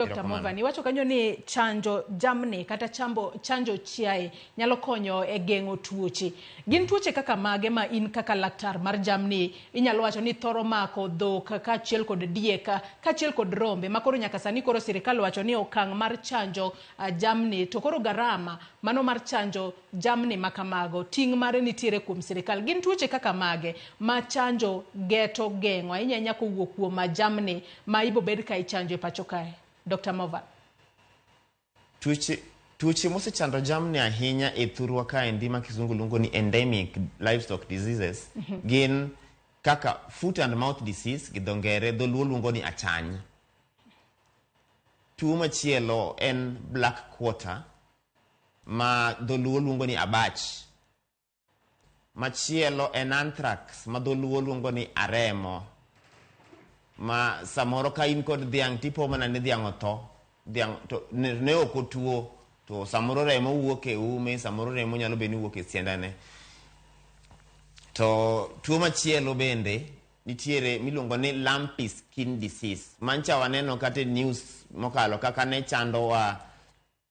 Dr. Erokamano. Movan, iwacho kanyo ni chanjo jamni kata chambo, chanjo chiaye nyalo konyo e geng'o tuoche. Gin tuoche kaka mage ma in kaka laktar mar jamni inyalo wacho ni thoro mako dhok kaachiel kod diek kaachiel kod rombe ma koro nyaka sani koro sirikal wacho ni okang' mar chanjo jamni to koro garama mano mar chanjo jamni ma kamago ting' mare nitiere kuom sirikal. Gin tuoche kaka mage ma chanjo geto geng'o ahinya ahinya kowuok kuom jamni ma ibobed ka ichanjo e pacho kae? Dr. Movan. Tuoche mosechando jamni ahinya e thurwa kaendi ma kizungu luongo ni endemic livestock diseases gin kaka foot and mouth disease gi dho ngere, dholuo luongo ni achany. Tuo machielo en black quarter ma dholuo luongo ni abach. Machielo en anthrax ma dholuo luongo ni aremo. Ma samoro ka in kod dhiang' tipo mana ni dhiang' otho, dhiang' to ne ok otuo, to samoro remo wuok e ume, samoro remo nyalo bedo ni wuok e siandane. To tuo machielo bende nitiere miluongo ni lumpy skin disease. Mancha waneno kata e news mokalo kaka ne chandowa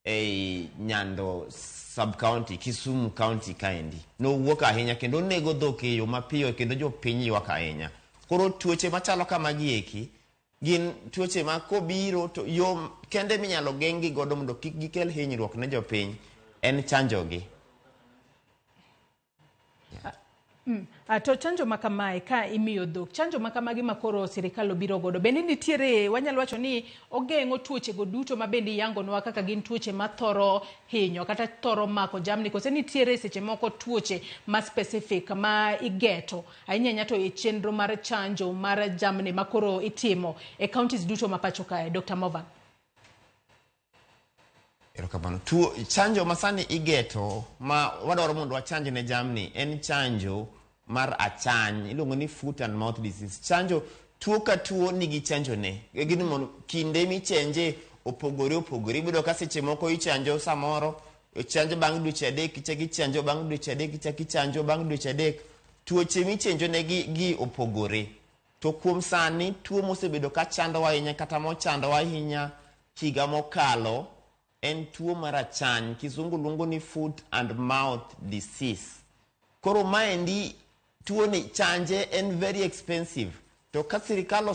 ei Nyando sub county, Kisumu county kaendi. Nowuok ahinya kendo onego dhok e yo mapiyo kendo jopiny ywak ahinya. Koro tuoche machalo kamagi eki gin tuoche ma kobiro to yo kende minyalo geng' gi godo mondo kik gikel hinyruok ne jopiny en chanjogi. To chanjo ma kamae ka imiyo dhok, chanjo ma kamagi ma koro sirikal obiro godo, bende nitiere wanyalo wacho ni ogeng'o tuoche go duto ma bende iyangonwa kaka gin tuoche mathoro hinyo kata thoro mako jamni, kose nitiere seche moko tuoche ma specific ma igeto ahinya ahinya to e chenro mar chanjo mar jamni ma koro itimo e counties duto ma pacho kae, Dr. Movan? Erokamano. Tuo chanjo ma sani igeto ma wadwaro mondo wachanj ne jamni en chanjo mar achany iluongo ni foot and mouth disease. Chanjo tuo ka tuo nigi chanjo ne. Gin mondo kinde michenje opogore opogore. Iyudo ka seche moko ichanjo samoro ichanjo bang' dweche 3, ichako ichanjo bang' dweche 3, ichako ichanjo bang' dweche 3. Tuoche michenjo negi gi opogore. To kuom sani tuo mosebedo ka chandowa ahinya kata mochandowa ahinya higa mokalo en tuo mar achany, kizungu luongo ni foot and mouth disease. Koro maendi tuo ni chanje en very expensive. To ka sirikal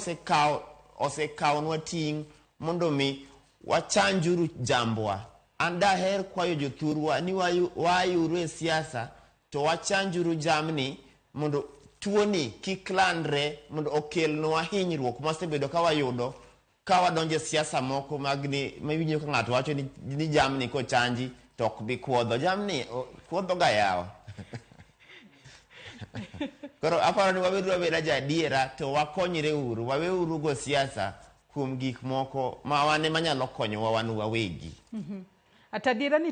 osekawonwa ting' mondo mi wachanjuru jambwa. An daher kwayo jothurwa ni wayuru e siasa to wachanjuru jamni mondo tuo ni kik landre mondo okelnwa hinyruok mwasebedo ka wayudo ka wadonjo e siasa moko mag ni miwinjo ka ng'ato wacho ni jamni kochanji to ok bi kuodho. Jamni kuodho ga yawa. Koro aparo ni wabeduru abeda jaadiera to wakonyre uru, waweuru go siasa kuom gik moko ma wan ema nyalo konyowa wan wawegi. Atadiera ni